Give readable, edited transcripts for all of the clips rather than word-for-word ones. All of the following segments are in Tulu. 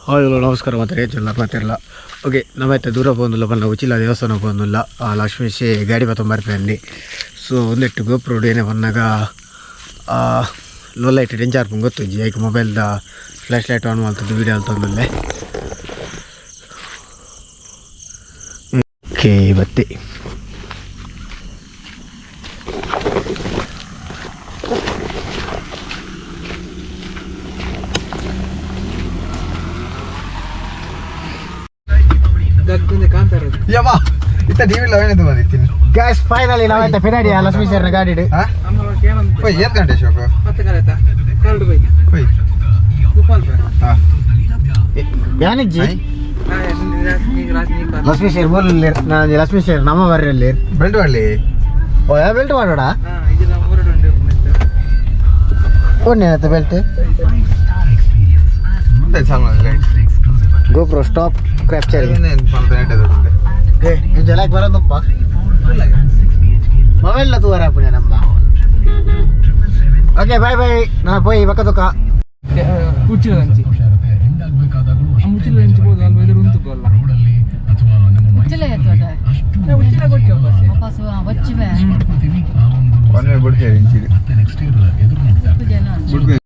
ಹಾಯ್ ಹಲೋ ನಮಸ್ಕಾರ ಮಾತಾರೆ ಜಲ್ಲ ಮಾತಿರಲ್ಲ. ಓಕೆ, ನಮ್ಮ ದೂರ ಪೋಂದುಲ್ಲ ಪನ್ನ ಉಚ್ಚಿಲ ದೇವಸ್ಥಾನ ಪೋಂದುಲ್ಲ. ಲಕ್ಷ್ಮೀಶಿ ಗಾಡಿ ಬತ್ತೊಂಬರ್ಪೇಂಡಿ. ಸೊ ಒಂದೆಟ್ಟು ಗೋಪ್ರೋಡ್ ಏನೇ ಪನ್ನಾಗ ಲೋ ಲೈಟ್ ಡೆಂಜಾರ್ ಗೊತ್ತುಜ್ಜಿ. ಐಕ್ ಮೊಬೈಲ್ದ ಫ್ಲ್ಯಾಶ್ ಲೈಟ್ ಆನ್ ಮಲ್ತದ್ದು ವೀಡಿಯೋ ಅಲ್ತೊಂದುಲ್ಲೆ. ಓಕೆ, ಬತ್ತಿ. ಯವ್ವ ಇತ್ತ ಟಿವಿ ಲವೇನೆ ಬಂದಿತ್ತೀನಿ. ಗ್ಯಾಸ್ ಫೈನಲಿ ನಾವೈತೆ ಫಿನಾಡಿ ಲಕ್ಷ್ಮೀ ಸರ್ನ ಗಾಡಿ. ಹಾ, ಓಯ್, ಏತ್ ಗಂಟೆ ಶೋಕ? ಓಯ್. ಹಾ. ಯಾನಿಜ್ಜಿ. I. Lakshmi sir ಬೋಲ್, ನಾನು ಲಕ್ಷ್ಮೀ ಸರ್ ನಮ್ಮ ಬರ್ರಲ್ಲಿ. ಬೆಲ್ಟ್ ಮಾಡಲಿ. ಓ, ಯಾವ ಬೆಲ್ಟ್ ಮಾಡೋಣ? ಒನ್ನೇನತ್ತ ಬೆಲ್ಟ್? ಮುಂದೆ ಸಾಲ ಲೈಟ್. GoPro stop capturing. ಏ. ಏ, ಜಲಾಕ್ ಬರೋದಪ್ಪ, ಮೊಬೈಲ್ ತೂವರ ಪುಣ್ಯ ನಮ್ಮ. ಓಕೆ, ಬಾಯ್ ಬಾಯ್, ನಾ ಪೋಯಿ ಬಕ್ಕ ತುಕ್ಕ. ಉಚ್ಚಿಲ ಅಂಚಿ, ಮುಚ್ಚಿಲ ಅಂಚಿ ಬೋದು ಅಲ್ಪ ಎದುರು ಉಂಟು ಬಲ್ಲ. ಉಚ್ಚಿಲ ಎತ್ತುವಟ. ಉಚ್ಚಿಲ ಕೊಚ್ಚಿ ವಾಪಸ್. ವಾಪಸ್ ಬಚ್ಚಿವೆ. ಒನ್ ಬಿಡ್ತೇವೆ ಇಂಚಿಡಿ. ಜನ. ಬಿಡ್ತೇವೆ.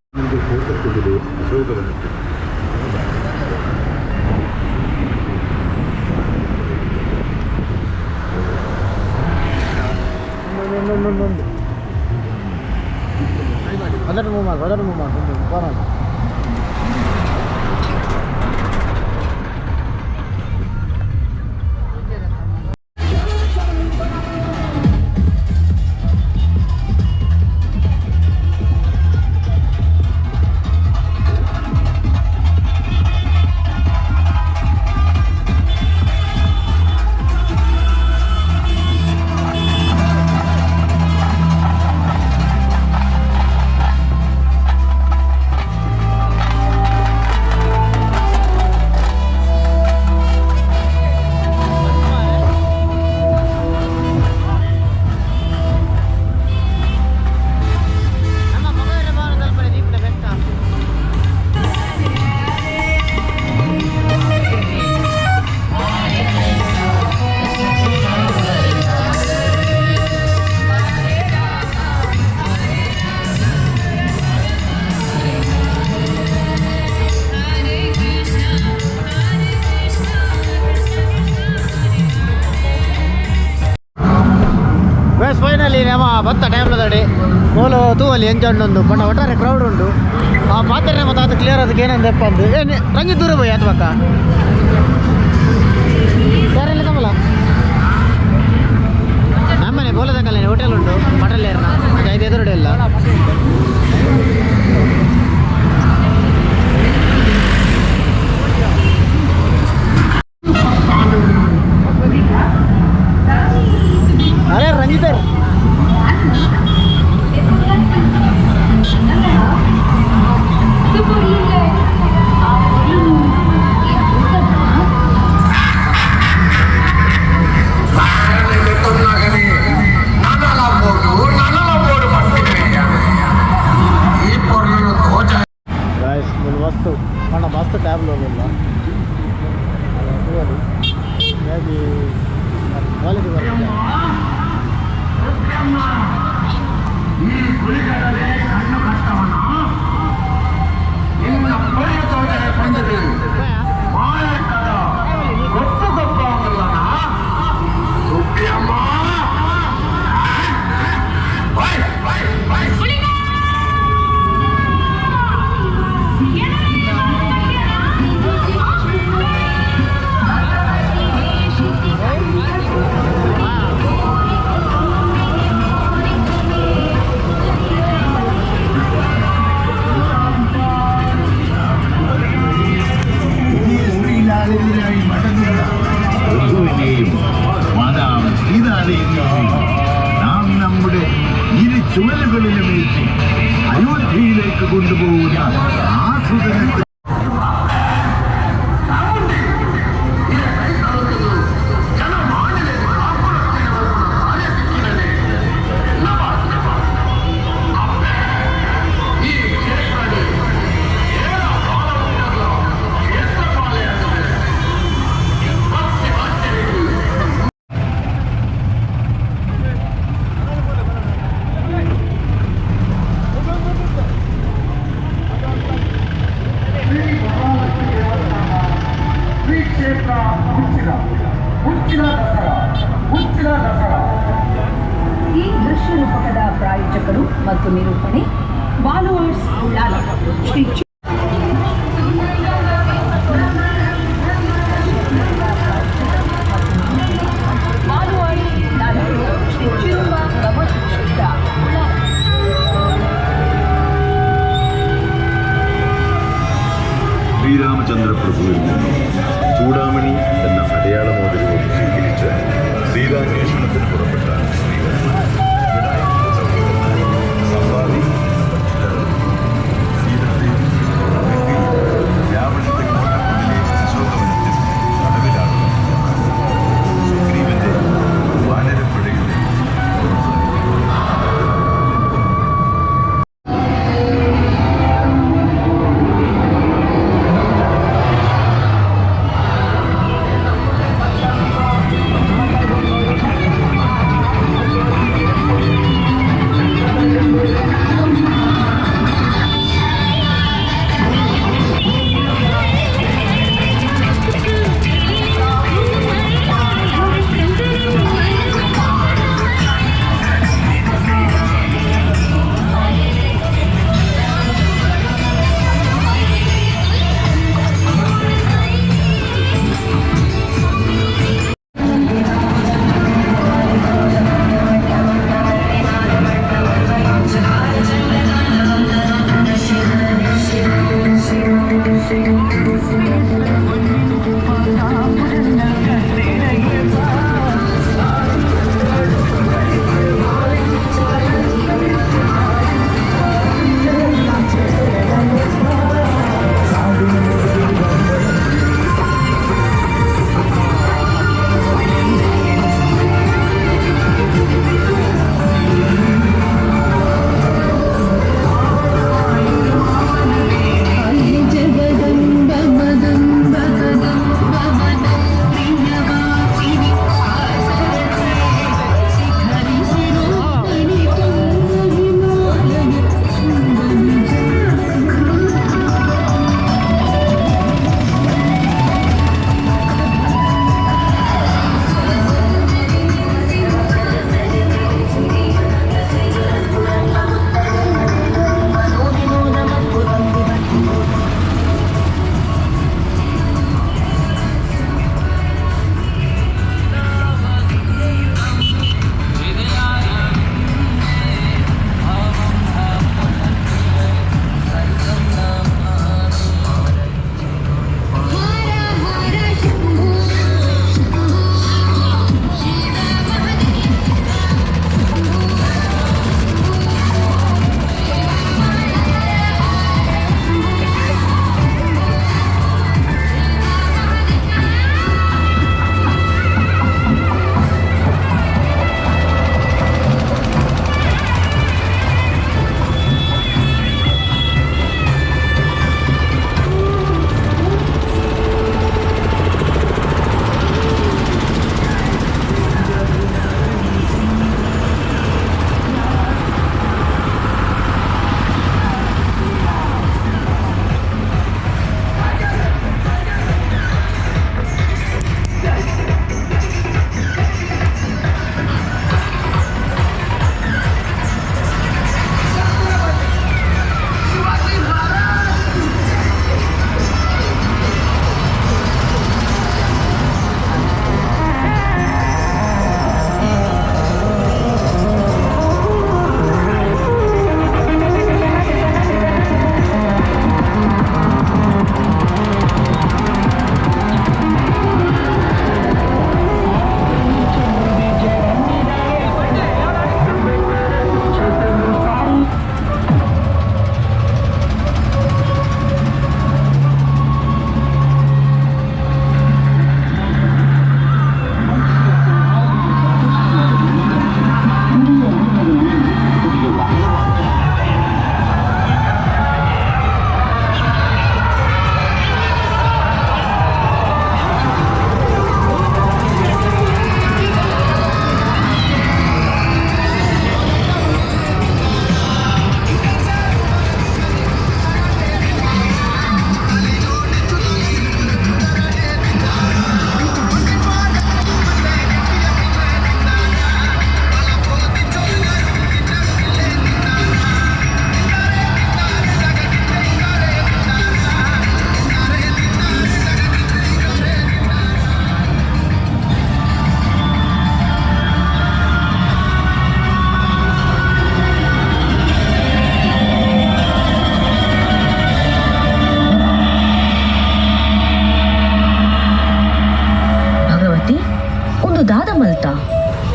ಅದನ್ನು ಮೂವ್ ಮಾಡು, ಅದನ್ನು ಮೂವ್ ಮಾಡು, ಬರೋಣ. ನಮ್ಮ ಮೊಬೈಲ್ ತಲುಪನೆ ದೀಪನ ಬೆಟ್ಟ. ಬಸ್ ಫೈನಲಿ ನಮ್ಮ ಬತ್ತ ಟೈಮ್ಲದಡಿ ಓಲು ತೂವಲ್ಲಿ ಎಂಜೊಂಡು ಬಣ್ಣ ಒಟ್ಟಾರೆ ಕ್ರೌಡ್ ಉಂಟು. ಆ ಪಾತ್ರೆ ಮತ್ತೆ ಅದು ಕ್ಲಿಯರ್, ಅದಕ್ಕೆ ಏನಂದ ಅಂದು ಏನು ರಂಜಿತ್ ದೂರ ಪೋಯಿ ಆತು ಪಕ್ಕ ಯಾರೆಲ್ಲ ತಮ್ಮಲ್ಲ. ನಮ್ಮನೆ ಬೋಲದಕ್ಕಲ್ಲ ಹೋಟೆಲ್ ಉಂಟು, ಹೋಟೆಲ್ ಏರ್ನ ಅದು ಐದು ಎದುರುಡೆ ಇಲ್ಲ. ಅರೆ ರಂಜಿತರ್. ಗಾಯ್ಸ್, ಮಸ್ತ್ ಪಂಡ ಮಸ್ತ್ ಟ್ಯಾಬ್ಲು ಉಲ್ಲ ತೂವಲಿ, ಮೇಬಿ ಕ್ವಾಲಿಟಿ ಬರ್ತದೆ. ഋതുവിനെയും മാതാവ് സീതാദേവിയെയും നാം നമ്മുടെ ഇരു ചുമലുകളിലുമേറ്റി അയോധ്യയിലേക്ക് കൊണ്ടുപോകുന്ന ആ സുദിനത്തിൽ ಪ್ರಾಯೋಜಕರು ಮತ್ತು ನಿರೂಪಣೆ ಬಾಲು ಆರ್ಟ್ಸ್ ಉಳ್ಳಾಲ. ಶ್ರೀ ಬಾಲು ಆರ್ಟ್ಸ್ ಉಳ್ಳಾಲ, ಶ್ರೀ ಚಿರುವ ಕವಚ ಉಳ್ಳಾಲ. ശ്രീരാമചന്ദ്ര പ്രഭുവിൽ നിന്നും ചൂടാമണി എന്ന അടയാളമോതിരവും സ്വീകരിച്ച് സീതാന്വേഷണത്തിന് പുറപ്പെട്ട ശ്രീരാമൻ ജടായുവിന്റെ സഹോദരനായ സമ്പാദി എന്ന പക്ഷിരാജൻ സീതാദേവി ലങ്കയിൽ രാവണന്റെ കോട്ടക്കുള്ളിലെ അശോകവനത്തിൽ തടവിലാകുന്നു. സുഗ്രീവന്റെ വാനരപ്പടയുടെ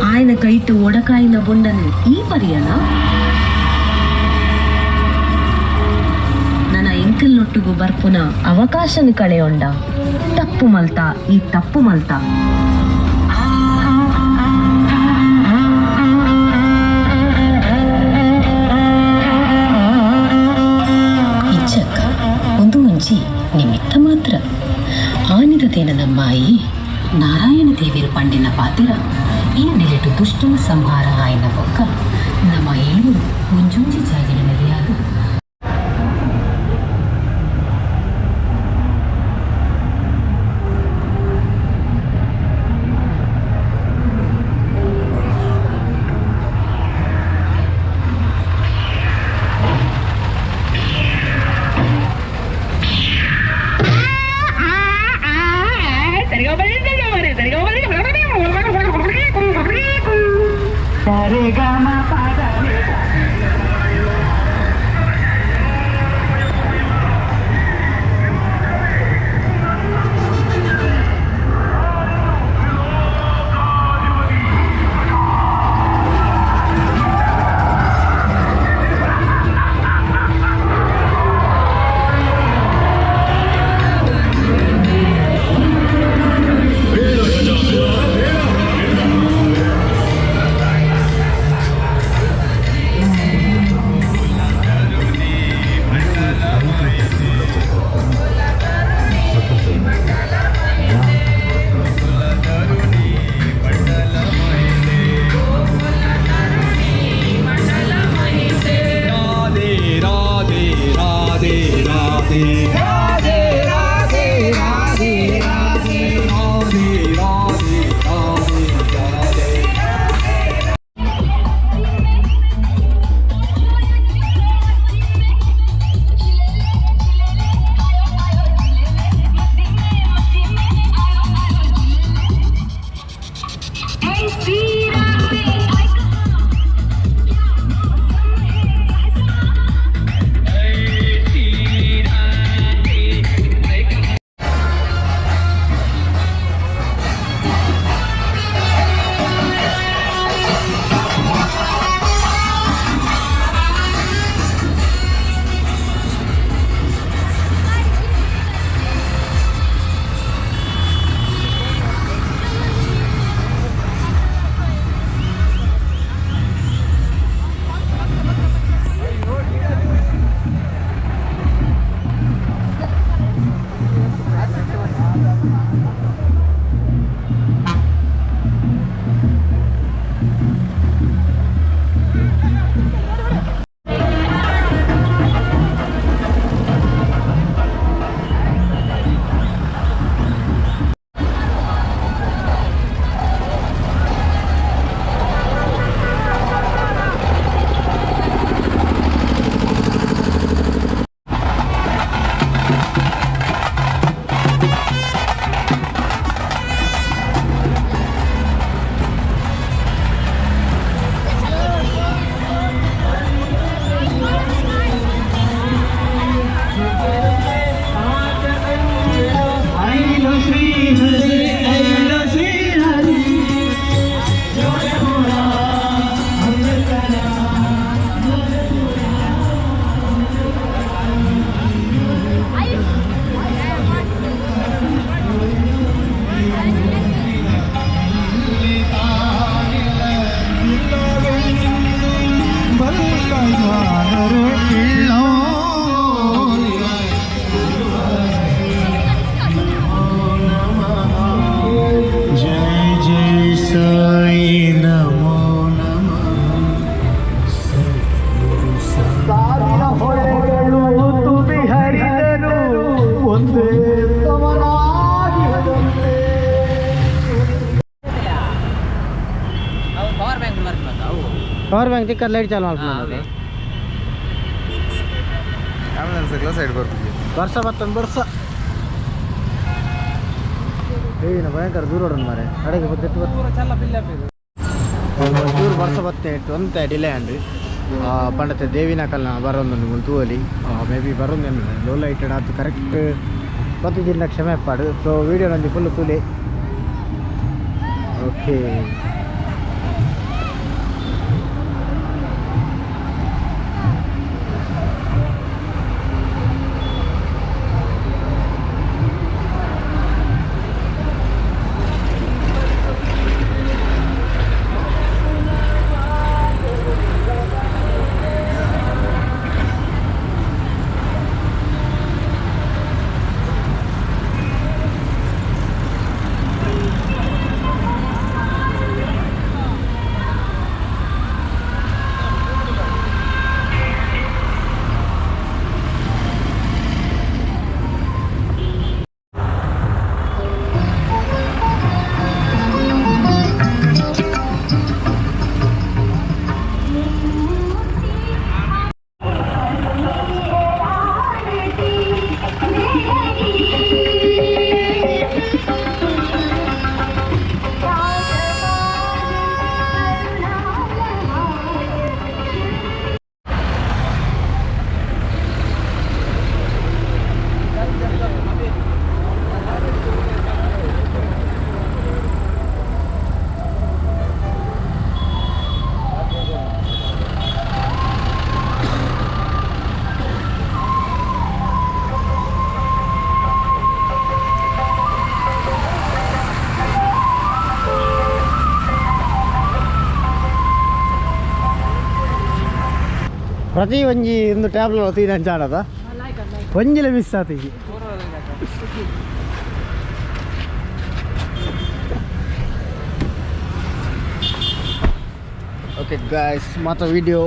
ఆయన ಕೈಟು ಒಡಕಾಯಿನ ಬೊಂಡನು ಈ ಪರಿಯನ ನನ್ನ ಎಂಕಲ್ ನೊಟ್ಟುಗು ಬರ್ಪುನ ಅವಕಾಶನ ಕಳೆಯೊಂಡ ತಪ್ಪು ಮಲ್ತ ಈ ತಪ್ಪು ಮಲ್ತ ಇಚ್ಚಕ್ಕ ಒಂದು ಒಂಜಿ ನಿಮಿತ್ತ ಮಾತ್ರ ಆನಿದ ದೇನ ನಮ್ಮಾಯಿ ನಾರಾಯಣ ದೇವಿರು ಪಂಡಿನ ಪಾತಿರ ಈ ನೆಲೆಟು ದುಷ್ಟನ ಸಂಹಾರ ಆಯ್ನ ಬೊಕ್ಕ ನಮ್ಮ ಏಳು ಮುಂಜುಂಜಿ ಜಾಗಿನ ನೆಲೆಯಾದ. ಪವರ್ ಬ್ಯಾಂಕ್ ತಿಕ್ಕರ್ ಲೈಟ್ ಚಾಲು ಮಾಡ್ಕೊಂಡು ಆಂಬುಲೆನ್ಸ್ ಸೈಡ್ ಬರ್ತಿದ್ವಿ. ವರ್ಷ ಬತ್ತೊಂದು ವರ್ಷ ಏನು ಭಯಂಕರ ದೂರ ಹೊಡೋಣ ಮಾರೆ ಅಡೆಗೆ ಬತ್ತಿತ್ತು. ಚೂರು ವರ್ಷ ಬತ್ತೆ ಇಟ್ಟು ಒಂತೆ ಡಿಲೇ ಅಂಡ್ ಪಂಡತೆ ದೇವಿನ ಕಲ್ನ ಬರೋಂದೊಂದು ಮುಲ್ತೂವಲಿ ಮೇ ಬಿ ಬರೋಂದು ಲೋ ಲೈಟೆಡ್ ಆತು ಕರೆಕ್ಟ್ ಬತ್ತಿದ್ದಿನ ಕ್ಷಮೆ ಪಾಡು. ಸೊ ವೀಡಿಯೋ ನಂದು ಫುಲ್ ತೂಲಿ. ಓಕೆ. ಪ್ರತಿ ಒಂಜಿ ಒಂದು ಟ್ಯಾಬ್ಲೆಟ್ ತೀನ ಅಂಚಾಡದ ಒಂಜಿಲ ಮಿಸ್ ಆತೀಜಿ. ಓಕೆ ಗಾಯ್ಸ್, ಮಾತ ವಿಡಿಯೋ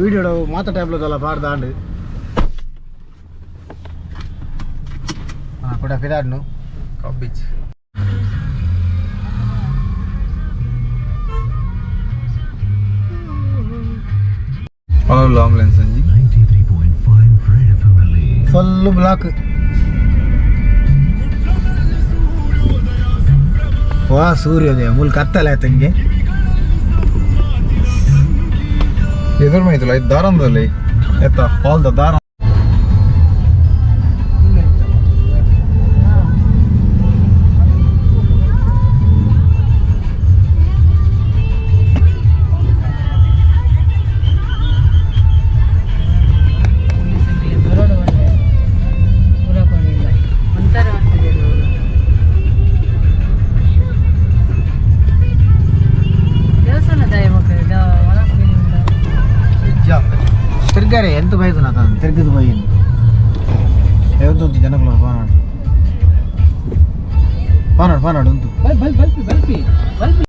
ವಿಡಿಯೋ ಮಾತ ಟ್ಯಾಬ್ಲೆಟ್ ಅಲ್ಲ ಪಾಡ್ದಾಂಡು ಕೂಡ ಫಿದಾಡ್ನು ಕಾಪ್ ಬೀಚ್. ಆಂಬುಲೆನ್ಸ್ ಅಂಜಿ 93.5 Red FM ಅಲ್ಲಿ ಫುಲ್ ಬ್ಲಾಕ್. ವಾ ಸೂರ್ಯೋದಯ ಮೂಲ ಕತ್ತಲೆ ಆಯ್ತಂಗೆ. ಎದುರು ಮೈತಲ್ಲ ಇದು ದಾರಂದಲ್ಲಿ ಎತ್ತ ಹಾಲ್ದ ದಾರ. ಒಂಥರ ಆಗ್ತದೆ ದೇವಸ್ಥಾನದ ತಿರ್ಗಾರೆ ಎಂತ ಬೈದು ನಾ ತಿರ್ಗದ ಬೈನು ಯಾವ್ದು ಜನಗಳು ಪಾನಾಡು ಪಾನಾಡು ಪಾನಾಡು ಉಂಟು. ಬಲ್ ಬಲ್ pulpy pulpy pulpy.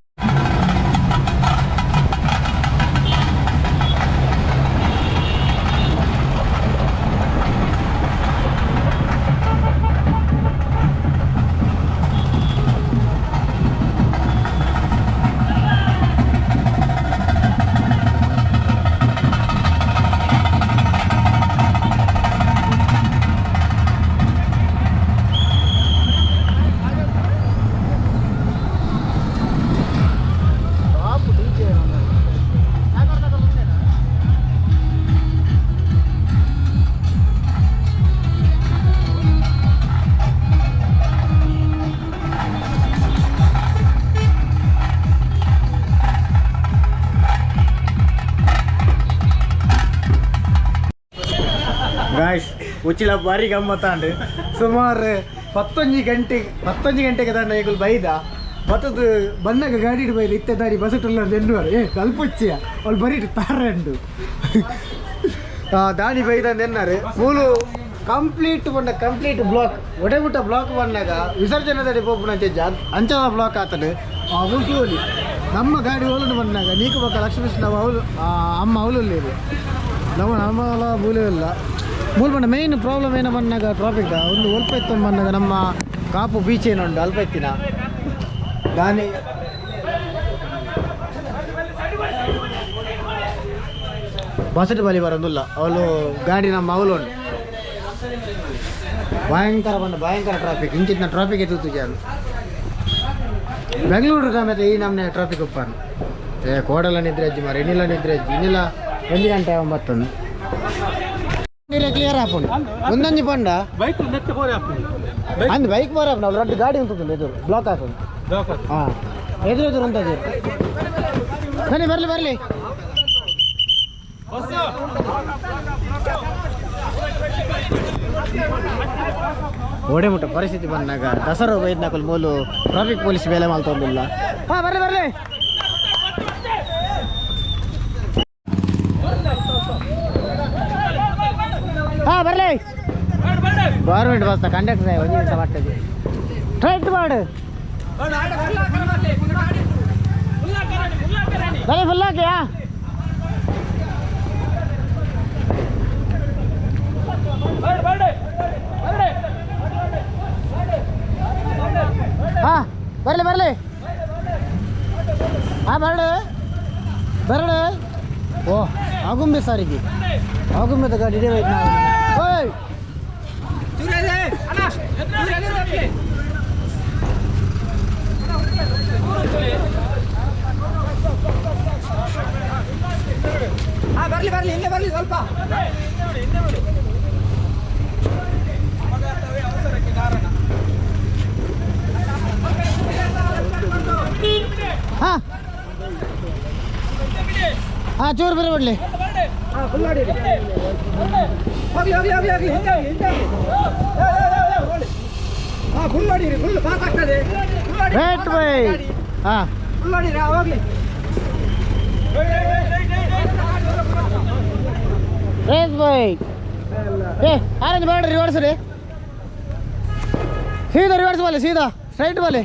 Guys, Uchila ಬಾರಿ ಗಮ್ಮತ್ತಾಂಡು. ಸುಮಾರು ಪತ್ತೊಂಜಿ ಗಂಟೆ ಪತ್ತೊಂಜಿ ಗಂಟೆಗೆ ದಂಡ ಈಗಲು ಬೈದ ಬತ್ತದ ಬಂದಾಗ ಗಾಡಿ ಬೈದ ಇತ್ತೆ ದಾರಿ ಬಸ್ ಟುಲ್ಲ ಎನ್ನುವರು ಏ ಕಲ್ಪುಚ್ಚಿಯ ಅವಳು ಬರೀ ತಾರಂಡು ದಾನಿ ಬೈದ ಎನ್ನಾರು. ಮೂಲು ಕಂಪ್ಲೀಟ್ ಬಂಡ ಕಂಪ್ಲೀಟ್ ಬ್ಲಾಕ್ ಒಡೆಮುಟ್ಟ ಬ್ಲಾಕ್ ಬಂದಾಗ ವಿಸರ್ಜನೆ ದಾಡಿ ಪೋಪುನ ಅಂಚದ ಬ್ಲಾಕ್ ಆತಡು. ಆ ಮುಗಿಯೋಲಿ ನಮ್ಮ ಗಾಡಿ ಹೋಲನ್ನು ಬಂದಾಗ ನೀಕು ಬಕ್ಕ ಲಕ್ಷ್ಮೀ ನಾವು ಅವಳು ಅಮ್ಮ ಅವಳು ನಮ್ಮ ನಮ್ಮಲ ಮೂಲೆ ಇಲ್ಲ. ಮೂಲ ಬಂಡ ಮೇನ್ ಪ್ರಾಬ್ಲಮ್ ಏನ ಬಂದಾಗ ಟ್ರಾಫಿಕ್ ಒಂದು ಒಲ್ಪ ಇತ್ತು ಬಂದಾಗ ನಮ್ಮ ಕಾಪು ಬೀಚ್ ಏನುಂಟು ಅಲ್ಪ ಇತ್ತಿನ ದಾನಿ ಬಸಟ್ ಬಲಿ ಬರೋದಿಲ್ಲ ಅವಳು ಗಾಡಿ ನಮ್ಮ ಅವಳು ಉಂಟು. ಭಯಂಕರ ಬಂದ ಭಯಂಕರ ಟ್ರಾಫಿಕ್ ಇಂಚಿನ ಟ್ರಾಫಿಕ್ ಎತ್ತು ಜಾನು ಬೆಂಗಳೂರು ಸಮೇತ ಈ ನಮ್ಮನೆ ಟ್ರಾಫಿಕ್ ಉಪ್ಪಾನು. ಏ ಕೋಡಲ ನಿದ್ರೆ ಅಜ್ಜಿ ಮಾರ ಇನ್ನಿಲ್ಲ ನಿದ್ರೆ ಅಜ್ಜಿ ಇನ್ನಿಲ್ಲ ಒಂದು ಗಂಟೆ ಒಂಬತ್ತೊಂದು ನೀರೇ ಕ್ಲಿಯರ್ ಆಪುಂಡು ಒಂದೊಂಜಿ ಪಂಡ ಬೈಕ್ ನೆತ್ತ ಪೋರೆ ಆಪುಂಡು. ಅಂದ್ ಬೈಕ್ ಬೋರೆ ಆಪುಂಡು ಅವ್ಳು ರಡ್ಡು ಗಾಡಿ ಉಂಟು ಎದುರು ಬ್ಲಾಕ್ ಆಪುಂಡು. ಹಾಂ ಎದುರು ಎದುರು ಉಂಟು ಬನ್ನಿ ಬರಲಿ ಬರಲಿ. ಓಡೆ ಮುಟ್ಟ ಪರಿಸ್ಥಿತಿ ಬಂದಾಗ ದಸರಾ ಬೈದ್ನಾಕಲ್ ಮೂಲು ಟ್ರಾಫಿಕ್ ಪೊಲೀಸ್ ಬೇಲೆ ಮಾಲ್ತೊಂದಿಲ್ಲ. ಹಾಂ ಬರ್ಲಿ ಬರ್ಲಿ. ಹಾಂ ಬರಲಿ. Government bus conductor ಒಂದು ನಿಮಿಷ ಮಾಡ್ತದೆ ಟ್ರೈಟ್ ಮಾಡು ಬರೀ ಫುಲ್ ಹಾಕಿಯಾ. ಹಾಂ ಬರಲಿ ಬರಲಿ. ಹಾಂ ಬರಡು ಬರಡು. ಓ ಆಗುಂಬೆ ಸಾರಿಗೆ ಆಗುಂಬೆದ ಗಾಡಿ ಇಡೀ ಹೋಯ್ತು ನಾವು. ಓಯ್ ಬರಲಿ ಬರಲಿ ಹಿಂದೆ ಬರಲಿ ಸ್ವಲ್ಪ. ಹಾಂ ಹಾಂ ಚೂರು ಬೇರೆ ಬಿಡಲಿ. ಹೋಗ್ಲಿ ಹೋಗ್ಲಿ ಹೋಗ್ಲಿ ಹೋಗ್ಲಿ ಹಿಂದೆ ಹೋಗಿ, ಹಿಂದೆ ಹೋಗಿ. ಹಾ ಫುಲ್ ಹೊಡೀರಿ, ಫುಲ್ ಪಾಸ್ ಆಗ್ತದೆ. ರೇಟ್ ಬೈ ಹಾಂ ಫುಲ್ ಹೊಡೀರಿ, ಹೋಗ್ಲಿ. ರೇಸ್ ಬೈಕ್ ಏ ಆರೆಂಜ್ ಬೇಡ ರಿವರ್ಸ್ ರೀ ಸೀದಾ ರಿವರ್ಸ್ ಬಾಲೆ ಸೀದಾ ಸ್ಟ್ರೈಟ್ ಬಾಲೆ.